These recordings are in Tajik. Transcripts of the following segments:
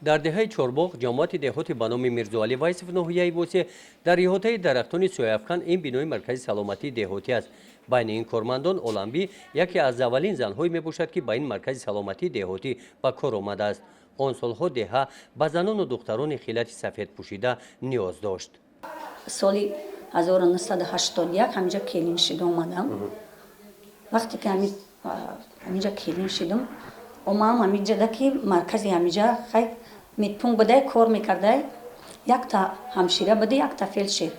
Дар деҳаи Чорбоғ, ҷамоати деҳоти ба номи Мирзоалӣ Вайсов, ноҳияи Восеъ, дар иҳотаи дарахтони сояафкан ин бинои маркази саломатии деҳотӣ аст. Байни ин кормандон Оламбӣ яке аз аввалин занҳое мебошад, ки ба ин маркази саломатии деҳотӣ ба кор омадааст. Он солҳо деҳа ба занону духтарони хилати сафед пӯшида ниёз дошт. Соли 1981 ҳаминҷа келин шида омадам. Вақте ки ҳаминҷа келин шидам, омаам ҳаминҷада, ки маркази ҳаминҷа хай медпункт будай, кор мекардай, якта ҳамшира буда, якта фелдшер.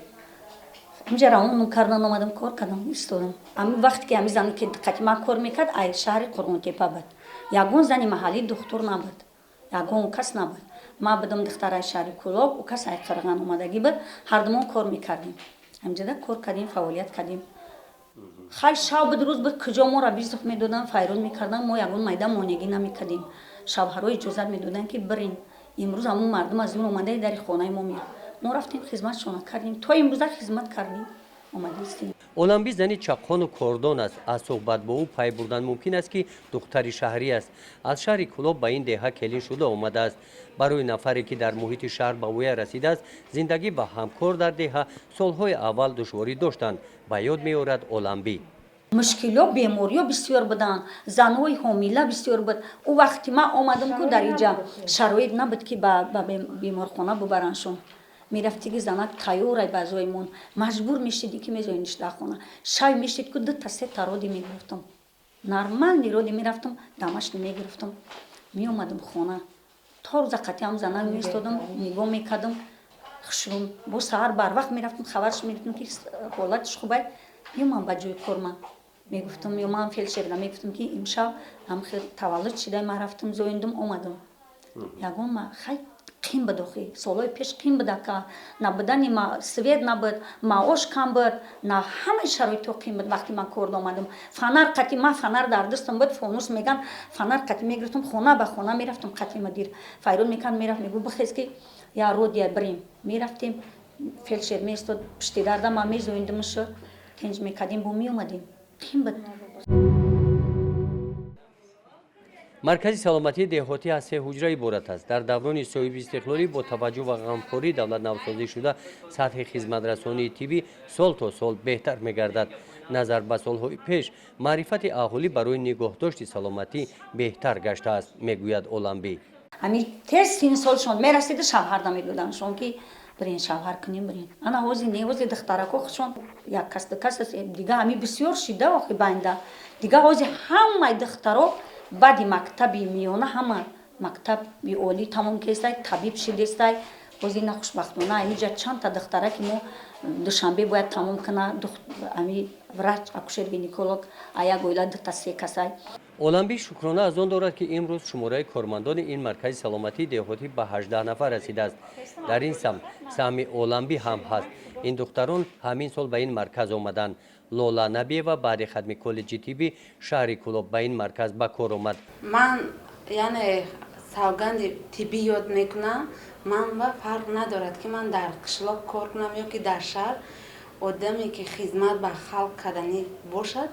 Ҳаминҷа равон кардан омадам, кор кардам, истодам. Ҳамин вақте ки ҳамин зане ки қати ман кор мекард, ай шаҳри Қурғонтепа буд. Ягон зани маҳаллӣ духтур набуд, ягон кас набуд. Ман будам духтараи шаҳри Кӯлоб, ӯ кас ай Қирған омадагӣ буд. Ҳардумон кор мекардем. Ҳаминҷада кор кардем, фаъолият кардем. Хай, шав буд, рӯз буд, куҷо моро вызов медоданд, файрод мекарданд, мо ягон майда монеагӣ намекардем. Шавҳарҳо иҷозат медоданд, ки бирин, имрӯз ҳамун мардум аз дур омадаи дари хонаи мо меяд. Мо рафтем, хизматшона кардем, то имрӯза хизмат кардем, омадаистем. Оламбӣ зани чаққону кордон аст. Аз суҳбат бо ӯ пай бурдан мумкин аст, ки духтари шаҳрӣ аст. Аз шаҳри Кӯлоб ба ин деҳа келин шуда омадааст. Барои нафаре, ки дар муҳити шаҳр ба воя расидааст, зиндагӣ ва ҳамкор дар деҳа солҳои аввал душворӣ доштанд, ба ёд меорад Оламбӣ. Мушкилиҳо, бемориҳо бисёр буданд, занҳои ҳомила бисёр буд. Ӯ вақти ман омадам, ку дар иҷа шароит набуд, ки ба беморхона бубараншон. Мерафтиги, занак тайёрай ба зоимон, маҷбур мешидӣ, ки мезоиниш дар хона. Шав мешид, ку дута сета роди мегирифтам, нормальный роди мерафтам, домашний мегирифтам, меомадам хона, то рӯза қатъиам занак меистодам, нигоҳ мекардам хушрум. Бо саҳар барвақт мерафтам, хабарш мегирифтам, ки ҳолатиш хубай. Меомам ба ҷои кор, ман мегуфтам, ё ман фелдшер будам, мегуфтам, ки имшаб ҳамхел таваллуд шидай, ман рафтам, зоиндум, омадам. Ягон ма хай қин буд охи, солҳои пеш қин буд, ака. Набудани свет набуд, маош кам буд, на ҳамаи шароитҳо қин буд. Вақте ман корда омадам, фонарь қати ман, фонарь дар дастам буд, фонус меган, фонарь қати мегирифтам, хона ба хона мерафтам. Қати мудир файрод мекард, мерафт, мегуфт: «Бихез, ки я родия бирем». Мерафтем, фелдшер меистод пишти дарда, ман мезоиндимшу, тинҷ мекардем, бо меомадем. Қин буд. Маркази саломатии деҳотӣ аз се ҳуҷра иборат аст. Дар даврони соҳиби истиқлолӣ бо таваҷҷӯҳ ва ғамхории давлат навсозӣ шуда, сатҳи хизматрасонии тиббӣ сол то сол беҳтар мегардад. Назар ба солҳои пеш, маърифати аҳолӣ барои нигоҳдошти саломатӣ беҳтар гаштааст, мегӯяд Оламбӣ. Ҳамин тез сини солшон мерасида, шавҳар намедоданшон, ки бирин, шавҳар кунем, бирин. Ана ҳози не, ҳози духтарако худшон як кас, ду кас аст, дига ҳамин бисёр шида охи байнда. Дига ҳози ҳамаи духтаро баъди мактаби миёна, ҳама мактаби олӣ тамом кестай, табиб шидестай. Ҳози ина, хушбахтона, ҳамиҷа чандта духтара, ки мо Душанбе бояд тамом куна, ами врач акушер гинеколог, а як оила дута се касай. Оламбӣ шукрона аз он дорад, ки имрӯз шумораи кормандони ин маркази саломатии деҳотӣ ба 18 нафар расидааст. Дар ин самт саҳми Оламбӣ ҳам ҳаст. Ин духтарон ҳамин сол ба ин марказ омаданд. Лола Набиева баъди хатми коллеҷи тиббӣ шаҳри Кӯлоб ба ин марказ ба кор омад. Ман яъне савганди тиббӣ ёд мекунам. Ман ба фарқ надорад, ки ман дар қишлоқ кор кунам ё ки дар шаҳр. Одаме ки хизмат ба халқ карданӣ бошад,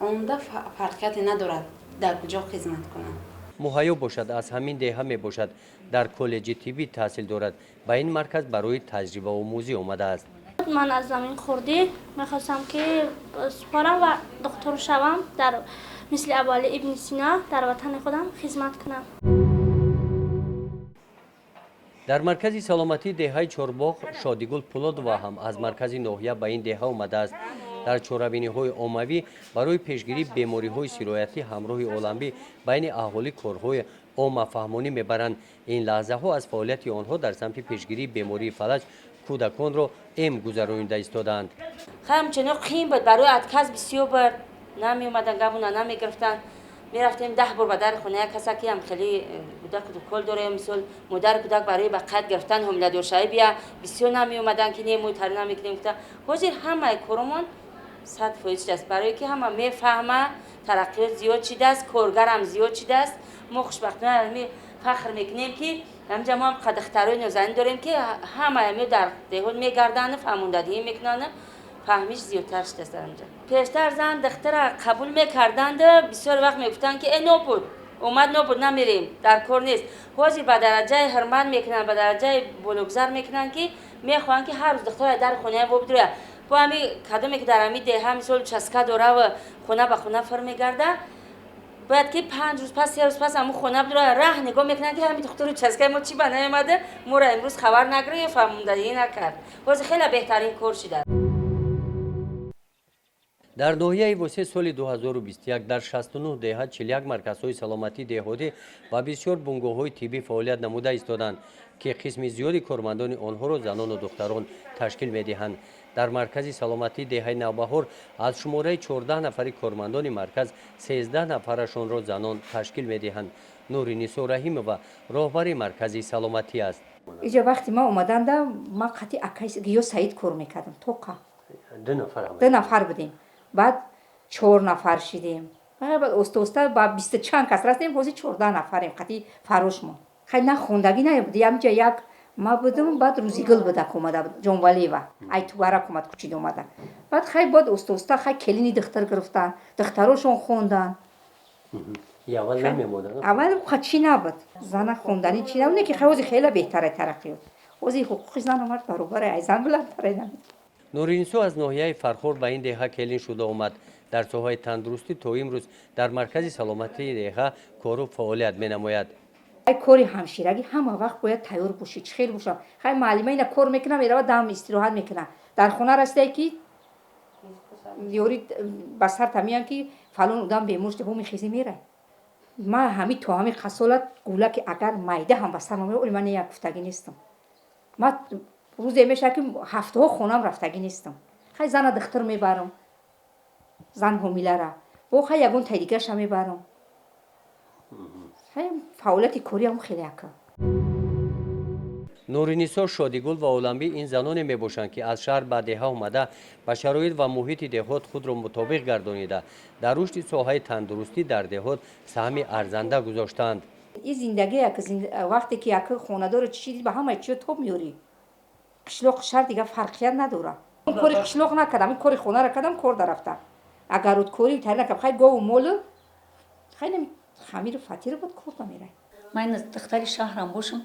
онда фарқияте надорад, дар куҷо хизмат кунам. Муҳайё бошад, аз ҳамин деҳа мебошад. Дар коллеҷи тиббӣ таҳсил дорад. Ба ин марказ барои таҷрибаомӯзӣ омадааст. Ман аз замин хурдӣ мехостам, ки супорам ва духтур шавам, дар мисли Абуалӣ ибни Сино дар ватани худам хизмат кунам. Дар маркази саломатии деҳаи Чорбоғ Шодигул Пулодова ҳам аз маркази ноҳия ба ин деҳа омадааст. Дар чорабиниҳои оммавӣ барои пешгирии бемориҳои сироятӣ ҳамроҳи Оламбӣ байни аҳолӣ корҳои оммафаҳмонӣ мебаранд. Ин лаҳзаҳо аз фаъолияти онҳо дар самти пешгирии бемории фалаҷ кӯдаконро эм гузаронида истодаанд. Ҳамчунин қин буд, барои отказ бисёр буд, намеомадан, гапуна намегирифтанд. Мерафтем 10 бор ба дари хона як каса, ки ҳам хеле кӯдак кол дорем, мисол, модари кӯдак барои ба қайд гирифтан ҳомиладоршавӣ бия, бисёр намеомаданд, ки не, мо тари намекунем, гуфта. Ҳозир ҳамаи коромон 100% шудааст, барое ки ҳама мефаҳма, тараққиёт зиёд шидааст, коргарам зиёд шидааст. Мо хушбахтона фахр мекунем, ки ҳамҷа мо ҳам духтарои нозанин дорем, ки ҳамаи ҳамё дар деҳот мегарданд, фаҳмондадиҳӣ мекунанд, фаҳмиш зиёдтар шудааст дар ҳамҷа. Пештар зан духтара қабул мекарданд, бисёр вақт мегуфтанд, ки э, нобуд. Омад нобуд намерем, дар кор нест. Ҳозир ба дараҷаи ҳурмат мекунанд, ба дараҷаи бологузар мекунанд, ки мехоҳанд, ки ҳар рӯз духтар дар хонаи во бидрояд. Бо ҳами кадоме ки дар ҳами деҳа мисол участка дора ва хона ба хона фир мегарда, бояд ки 5 рӯз пас, 3 рӯз пас ҳамун хона бидрояд. Раҳ нигоҳ мекунанд, ки ҳами духтури участкаи мо чӣ ба наомада, моро имрӯз хабар нагирифт ё фаҳмондагӣ накард. Ҳозир хеле беҳтарин кор шуда. Дар ноҳияи Восе соли 2021 дар 69 деҳа 41 марказҳои саломатии деҳотӣ ва бисёр бунгоҳҳои тиббӣ фаъолият намуда истоданд, ки қисми зиёди кормандони онҳоро занону духтарон ташкил медиҳанд. Дар маркази саломатии деҳаи Навбаҳор аз шумораи 14 нафари кормандони марказ 13 нафарашонро занон ташкил медиҳанд. Нуринисо Раҳимова роҳбари маркази саломатӣ аст. Иҷа вақти ман омаданда, ман қати акай Гиё Саид кор мекардам, тоқа. Ду нафар будем. Баъд 4 нафар шидем. Баъд оста оста ба бисту чанд кас расидем, ҳозир 14 нафарем қати фарошмон. Хай, на хондагӣ набуд, ямҷа як ма будум, баъд Рӯзигул будак омада буд, Ҷонвалиева, ай Тугарак омад, кучида омада. Баъд хай, баъд оста оста хай келини духтар гирифтан, духтарошон хондан. Аввал чӣ набуд, зана хонданӣ чӣ набуд, не ки хай ҳозир хеле беҳтаре тараққиёт. Ҳозир ҳуқуқи зану мард баробаре, ай зан баландтаре набуд. Нуринисо аз ноҳияи Фархор ба ин деҳа келин шуда омад. Дар соҳаи тандурустӣ то имрӯз дар маркази саломатии деҳа кору фаъолият менамояд. Ай кори ҳамширагӣ ҳама вақт бояд тайёр бошӣ, чӣ хел бошам. Хай, муаллима ина кор мекунам, мерава дам истироҳат мекунам. Дар хона расидае ки ёри ба сар тамиян, ки фалон одам бемор шуда, бо мехези мерай. Ман ҳами то ҳами қасолат гула ки агар майда ҳам ба сар меояд, ман як гуфтагӣ нестам. Ман рӯзе мешавад, ки ҳафтаҳо хонам рафтагӣ нестам. Хай, зана духтур мебарам, зан ҳомилара, бо хай ягон тай дигараша мебарам. Хай, фаъолияти кориам хеле ака. Нуринисо, Шодигул ва Оламбӣ ин заноне мебошанд, ки аз шаҳр ба деҳа омада, ба шароит ва муҳити деҳот худро мутобиқ гардонида, дар рушди соҳаи тандурустӣ дар деҳот саҳми арзанда гузоштаанд. Ин зиндагӣ вақте ки як хонадоро чишидӣ, ба ҳамаи чиё тоб меёрӣ. Қишлоқ шаҳр дигар фарқият надорад. Кори қишлоқ накардам, ин кори хонаро кардам, кор дарафтам. Агарудкорӣ тари накардам, хай гову молу хай хамиру фатиру буд, кор намерай. Ман духтари шаҳрам бошам,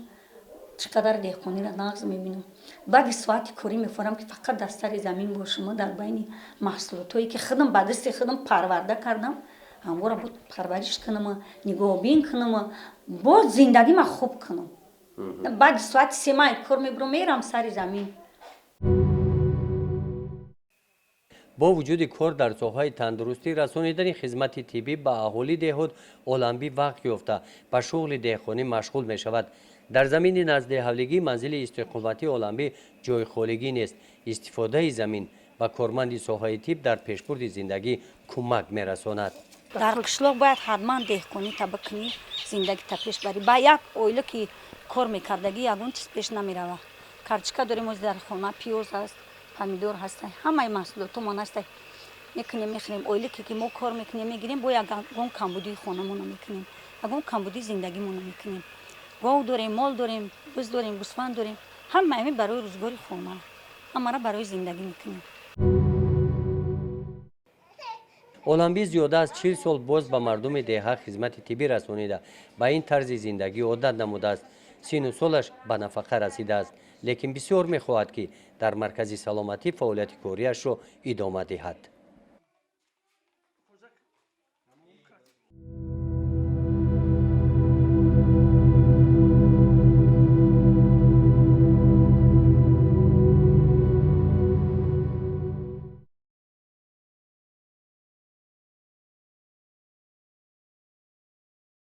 чӣ қадар деҳқониро нағз мебинам. Баъди соати корӣ мефорам, ки фақат дар сари замин бошам, дар байни маҳсулотҳое ки худам ба дасти худам парварда кардам, ҳамвора буд парвариш кунам, нигоҳбин кунам, боз зиндагима хуб кунам. Баъди соати 3 ман кор мебурам, мерам сари замин. Бо вуҷуди кор дар соҳаи тандурустӣ, расонидани хизмати тиббӣ ба аҳолии деҳот, Оламбӣ вақт ёфта ба шуғли деҳқонӣ машғул мешавад. Дар замини назди ҳавлигии манзили истиқоматии Оламбӣ ҷойи холигӣ нест. Истифодаи замин ба корманди соҳаи тиб дар пешбурди зиндагӣ кӯмак мерасонад. Дар қишлоқ бояд ҳатман деҳқонӣ та бикунӣ, зиндагита пеш барӣ. Ба як оила ки кор мекардагӣ, ягон чиз пеш намеравад. Карчика дорем оз дар хона, пиёз ҳаст, помидор ҳаст, ҳамаи маҳсулотомон ҳаст, мекунем, мехӯрем. Оилаке ки мо кор мекунем, мегирем, бо ягон камбудии хонамона мекунем, ягон камбудии зиндагимона мекунем. Гов дорем, мол дорем, буз дорем, гӯсфанд дорем, ҳама ами барои рӯзгори хона, ҳамаро барои зиндагӣ мекунем. Оламбӣ зиёда аз 40 сол боз ба мардуми деҳа хизмати тиббӣ расонида, ба ин тарзи зиндагӣ одат намудааст. Сину солаш ба нафақа расидааст, лекин бисёр мехоҳад, ки дар маркази саломатӣ фаъолияти кориашро идома диҳад.